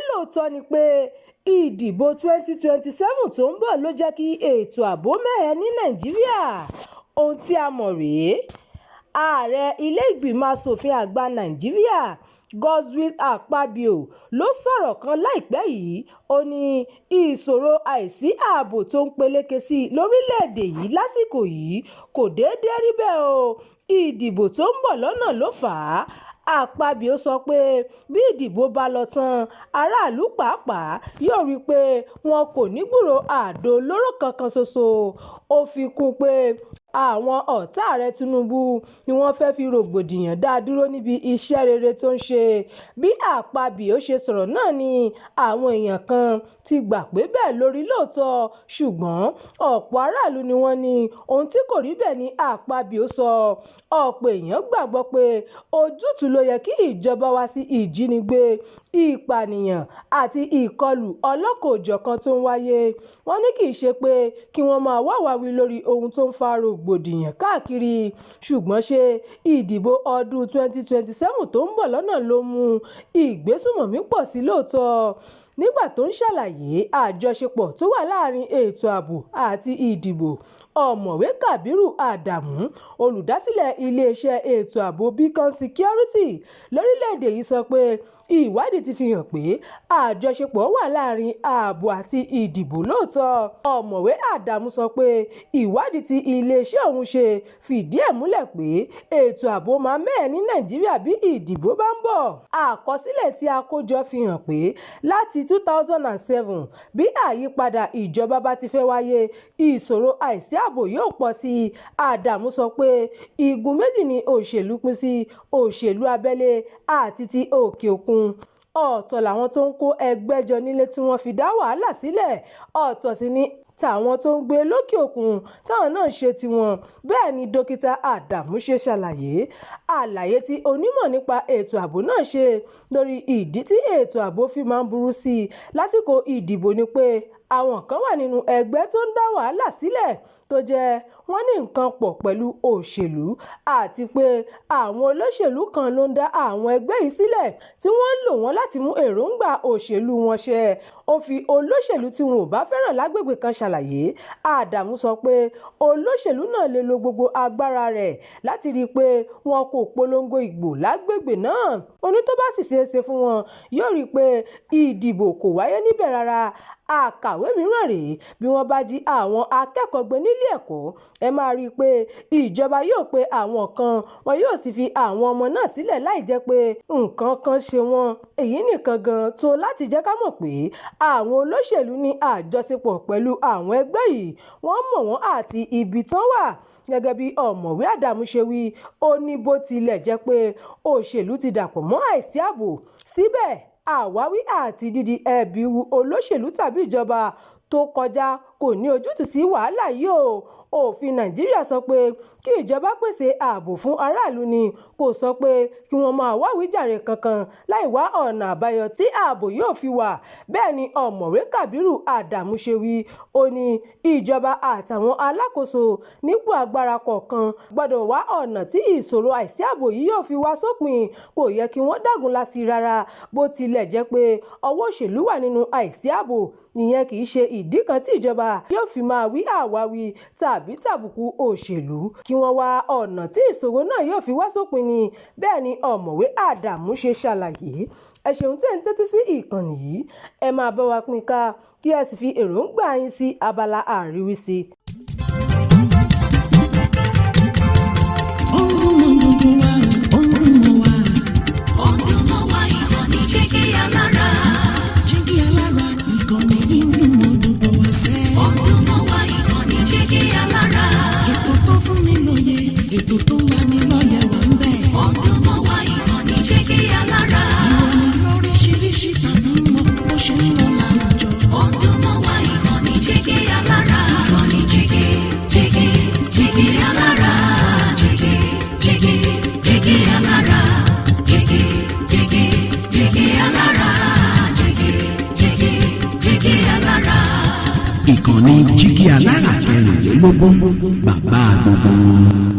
Lóòótọ́ ni pé ìdìbò 2027 tó ń bọ̀ ló jẹ́ kí ètò ààbò mẹ́hẹ ní Nàìjíríà? Ohun tí a mọ̀ rèé. Ààrẹ Ilé Ìgbìmọ̀ Aṣòfin Àgbà Nàìjíríà, Godswill Akpabio, ló sọ̀rọ̀ kan láìpẹ́ yìí. Ó ní ìṣòro àìsí ààbò tó ń peléke sí i lórílẹ̀-èdè yìí lásìkò yìí kò déédé rí bẹ́ẹ̀ o, ìdìbò tó ń bọ̀ lọ́nà ló fà á. Akpabio sọ pé bí ìdìbò bá lọ tán, aráàlú pàápàá yóò rí i pé wọn kò ní gbúròó àdó olóró kan ṣoṣo. Ó fi kún un pé àwọn ọ̀tá Ààrẹ Tinubu ni wọ́n fẹ́ẹ́ fi rògbòdìyàn dá a dúró níbi iṣẹ́ rere tó ń ṣe. Bí Akpabio ṣe sọ̀rọ̀ náà ni àwọn èèyàn kan ti gbà pé bẹ́ẹ̀ ló rí lóòótọ́, ṣùgbọ́n ọ̀pọ̀ aráàlú ni wọ́n ní ohun tí kò rí bẹ́ẹ̀ ni Akpabio sọ. Ọ̀pọ̀ èèyàn gbàgbọ́ pé ojútùú ló yẹ kí ìjọba wá sí ìjínigbé, ìpànìyàn àti ìkọlù ọlọ́kan-ò-jọ̀kan tó ń wáyé. Wọ́n ní kì í ṣe pé kí wọ́n máa wáwàáwí lórí ohun tó ń fa rògbòdìyàn káàkiri, ṣùgbọ́n ṣé ìdìbò ọdún 2027 tó ń bọ̀ lọ́nà ló mú ìgbésùnmọ̀mí pọ̀ sí lóòótọ́? Nígbà tó ń ṣàlàyé àjọṣepọ̀ tó wà láàrin ètò ààbò àti ìdìbò, Ọ̀mọ̀wé Kábírù Ádámù, olùdásílẹ̀ iléeṣẹ́ ètò ààbò Beacon Security lórílẹ̀-èdè yìí, sọ pé ìwádìí ti fi hàn pé àjọṣepọ̀ wà láàrin ààbò àti ìdìbò lóòótọ́. Ọ̀mọ̀wé Ádámù sọ pé ìwádìí tí iléeṣẹ́ òun ṣe fìdí ẹ̀ múlẹ̀ pé ètò ààbò máa mẹ́hẹ ní Nàìjíríà bí ìdìbò bá ń bọ̀. Àkọsílẹ̀ tí a kó jọ fi hàn pé láti 2007, bí àyípadà ìjọba bá ti fẹ́ wáyé, ìṣòro àìsí ààbò yóò pọ̀ sí i. Ádámù sọ pé igun méjì ni òṣèlú pín sí: òṣèlú abẹ́lé àti ti òkè òkun. Ọ̀tọ̀ làwọn tó ń kó ẹgbẹ́ jọ nílé tí wọ́n fi dá wàhálà sílẹ̀, ọ̀tọ̀ sì ni tàwọn tó ń gbé lókè òkun táwọn náà ń ṣe tiwọn. Bẹ́ẹ̀ ni Dókítà Ádámù ṣe ṣàlàyé. Àlàyé tí onímọ̀ nípa ètò ààbò náà ṣe lórí ìdí tí ètò ààbò fi máa ń burú sí i lásìkò ìdìbò ni pé àwọn kan wà nínú ẹgbẹ́ tó ń dá wàhálà sílẹ̀ tó jẹ́ wọ́n ní nǹkan pọ̀ pẹ̀lú òṣèlú, àti pé àwọn olóṣèlú kan ló ń dá àwọn ẹgbẹ́ yìí sílẹ̀ tí wọ́n ń lò wọ́n láti mú èròǹgbà òṣèlú wọn ṣẹ. Ó fi olóṣèlú tí wọn ò bá fẹ́ràn lágbègbè kan ṣàlàyé. Ádámù sọ pé olóṣèlú náà lè lo gbogbo agbára rẹ̀ láti rí i pé wọn kò polongo ìbò lágbègbè náà. Ó ní tó bá sì ṣeé ṣe fún wọn, yóò rí i pé ìdìbò kò wáyé níbẹ̀ rárá. Àkàwé mìíràn rèé: bí wọ́n bá jí àwọn akẹ́kọ̀ọ́ gbé nílé ẹ̀kọ́, ẹ máa rí i pé ìjọba yóò pe àwọn kan, wọn yóò sì fi àwọn ọmọ náà sílẹ̀ láì jẹ́ pé nǹkan kan ṣe wọ́n. Èyí nìkan gan tó láti jẹ́ ká mọ̀ pé àwọn olóṣèlú ní àjọṣepọ̀ pẹ̀lú àwọn ẹgbẹ́ yìí, wọ́n mọ̀ wọ́n àti ibi tán wà. Gẹ́gẹ́ bí Ọ̀mọ̀wé Ádámù ṣe wí, ó ní bó tilẹ̀ jẹ́ pé òṣèlú ti dàpọ̀ mọ́ àìsí ààbò, síbẹ̀ àwáwí àti dídi ẹ̀bi ru olóṣèlú tàbí ìjọba tó kọjá kò ní ojútùú sí wàhálà yìí o. Òfin Nàìjíríà sọ pé kí ìjọba pèsè ààbò fún aráàlú ni, kò sọ pé kí wọ́n máa wáwíjàre kankan láì wá ọ̀nà àbáyọ tí ààbò yóò fi wà. Bẹ́ẹ̀ ni Ọ̀mọ̀wé Kábírù Ádámù ṣe wí. Ó ní ìjọba àtàwọn alákòóso nípò agbára kọ̀ọ̀kan gbọ́dọ̀ wá ọ̀nà tí ìṣòro àìsí ààbò yìí yóò fi wá sópin. Kò yẹ kí wọ́n dágunlá sí i rárá. Bó tilẹ̀ jẹ́ pé ọwọ́ òṣèlú wà nínú àìsí ààbò, ìyẹn kì í ṣe ìdí kan tí ìjọba yóò fi máa wí àwáwí tàbí tàbùkù òṣèlú. Kí wọ́n wá ọ̀nà tí ìṣòro náà yóò fi wá sópin ni. Bẹ́ẹ̀ ni Ọ̀mọ̀wé Ádámù ṣe ṣàlàyé. Ẹ ṣeun tẹ́ ń tẹ́tí sí ìkànnì yìí. Ẹ máa bá wa pín ká, kí ẹ sì fi èròǹgbà yín sí abala àríwísí. Ó ń dún mọ́ gbogbo wa, ó ń dún mọ́ wa. Ó ń dún mọ́ wa, ìkànnì Jígí Alára. Jígí Alára, ìkànnì yìí ń dún mọ́ gbogbo wa sẹ́. Ó ń dún mọ́ wa, ìkànnì Jígí Alára. Ètò tó fún ni lóye, ètò tó ń lani lọ́yẹ̀ wà ń bẹ̀. Ó ń dún mọ́ wa, ìkànnì Jígí Alára. Ìròyìn lóríṣiríṣi tàbí mọ́ bó ṣe ń lọ láwùjọ. Ó ń dún mọ́ wa, ìkànnì Jígí Alára. Ìkànnì Jígí, Jígí, Jígí Alára. Jígí, Jígí, Jígí Alára. Jígí, Jígí, Jígí Alára. Jígí, Jígí, Jígí Alára. Ìkànnì Jígí Alára 24, bàbá gbogbo wọn.